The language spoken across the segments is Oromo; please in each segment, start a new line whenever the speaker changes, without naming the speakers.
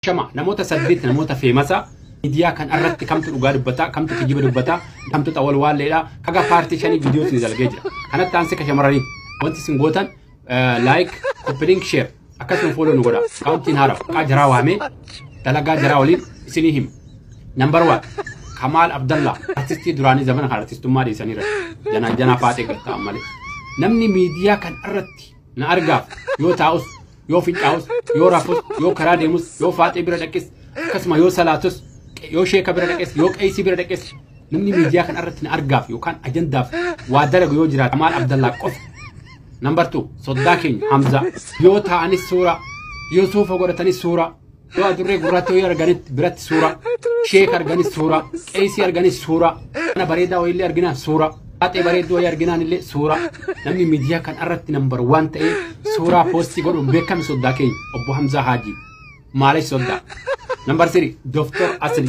Shama namoota 8 namoota feemasa miidiyaa kan irratti kamtu dhugaa dubbataa, kamtu kijiba dubbataa, kamtu xawalwaalleedha. Kaga paartii 5 viidiyoo isin dalagee jira. Kanatti aansee ka shamarranii wanti isin gootan like, copy link, share akkasuma follow nu godha. Kaawuntiin haaraaf maqaa jaraa waamee dalagaa jaraa waliin isinii hima. Number 1 Kamaal Abdallaa artistii duraanii zamana kan artistummaa dhiisaniira. Janaa janaa faaxee gattaa malee. Namni miidiyaa kan irratti na argaaf yoo taa'us, yoo fincaa'us, yoo rafus, yoo karaa deemus, yoo faaxee bira dhaqes, akkasuma yoo salaatus, yoo sheeka bira dhaqes, yoo qeesii bira dhaqes, namni miidiyaa kan irratti na argaaf yookaan ajandaaf waa dalagu yoo jiraate Kamaal Abdallaa qofa. Number 2 soddaa keenya Hamza yoo taa'anis suura, yoo suufa godhatanis suura, yoo adurree gurraatti yoo arganitti biratti suura, sheeka arganis suura, qeesii arganis suura, kana bareedaa wayiillee arginaan suura, faaxee bareedduu wayii arginaan illee suura. Namni miidiyaa kan irratti number 1 ta'ee suuraa poostii godhuun beekame soddaa keenya obbo Hamzaa Haajii. Maaliif soddaa? Number 3 Dr. Asli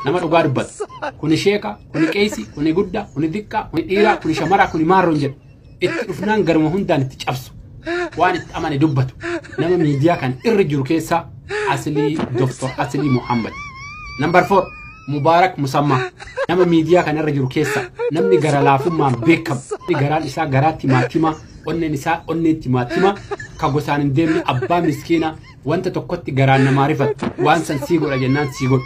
nama dhugaa dubbatu. Kuni sheeka, kuni qeesii, kuni guddaa, kuni xiqqaa, kuni dhiiraa, kuni shamaraa, kuni maarroon jedhu. Itti dhufnaan garuma hundaan itti cabsu. Waan itti amane dubbatu. Nama miidiyaa kan irra jiru keessaa Asli Dr. Asli Muhammad. Number 4 Mubaarak Musammaa nama miidiyaa kan irra jiru keessaa namni gara laafummaan beekamu. Garaan isaa garaatti maatimaa, onneen isaa onneetti maatimaa, ka gosaan hin deemne abbaa miskiinaa wanta tokkotti garaan namaa rifatu waan san sii godha jennaan sii godhu.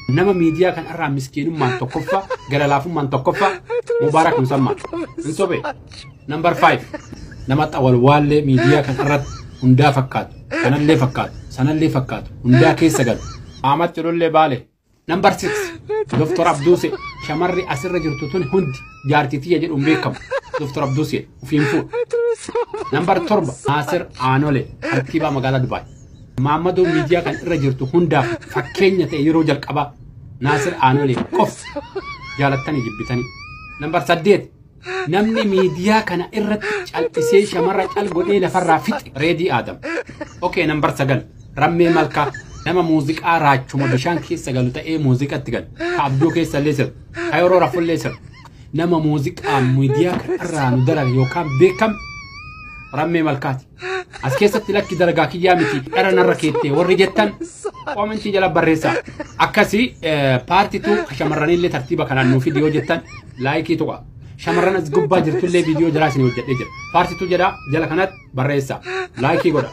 Nama miidiyaa kan irraa miskiinummaan tokkoffaa, gara laafummaan tokkoffaa Mubaarak Musammaa. Hin sobee. Number 5 nama xawalwaallee miidiyaa kan irratti hundaa fakkaatu, kanallee fakkaatu, sanallee fakkaatu, hundaa keessa galu. Ahmad Culullee Baale. Number 6 Dr. Abduuse shamarri asirra jirtu tun hundi jaartii tiyya jedhuun beekamu. Dr. Abduuse ofiin fuudhu. Number 7 Naasir Aanole kantiibaa magaalaa Dubaay. Maammadoo miidiyaa kan irra jirtu hundaaf fakkeenya ta'e yeroo jalqabaa Naasir Aanole qofa jaalattanii jibbitanii. Number 8 namni miidiyaa kana irratti cal'isee shamarra cal godhee lafarraa fixe Reedii Aadam. Okay, number 9 Rammee Malkaa nama muuziqaa raachuma bishaan keessa galu ta'ee muuziqatti galu. Ka abduu keessa illee sirbu, ka yeroo rafullee sirbu. Nama muuziqaa miidiyaa kana irraa nu dalaga yookaan beekam Rammee Malkaati. As keessatti lakki dalagaa kiyyaa miti dhara narra keettee warri jettan koomentii jala barreessaa. Akkasii paartii 2 shamarraniillee tartiiba kanaan nuuf fidi yoo jettan laayikii tuqa. Shamarran as gubbaa jirtullee viidiyoo jalaa isin hojjedhee jira. Paartii 2 jedhaa jala kanatti barreessaa. Laayikii godha.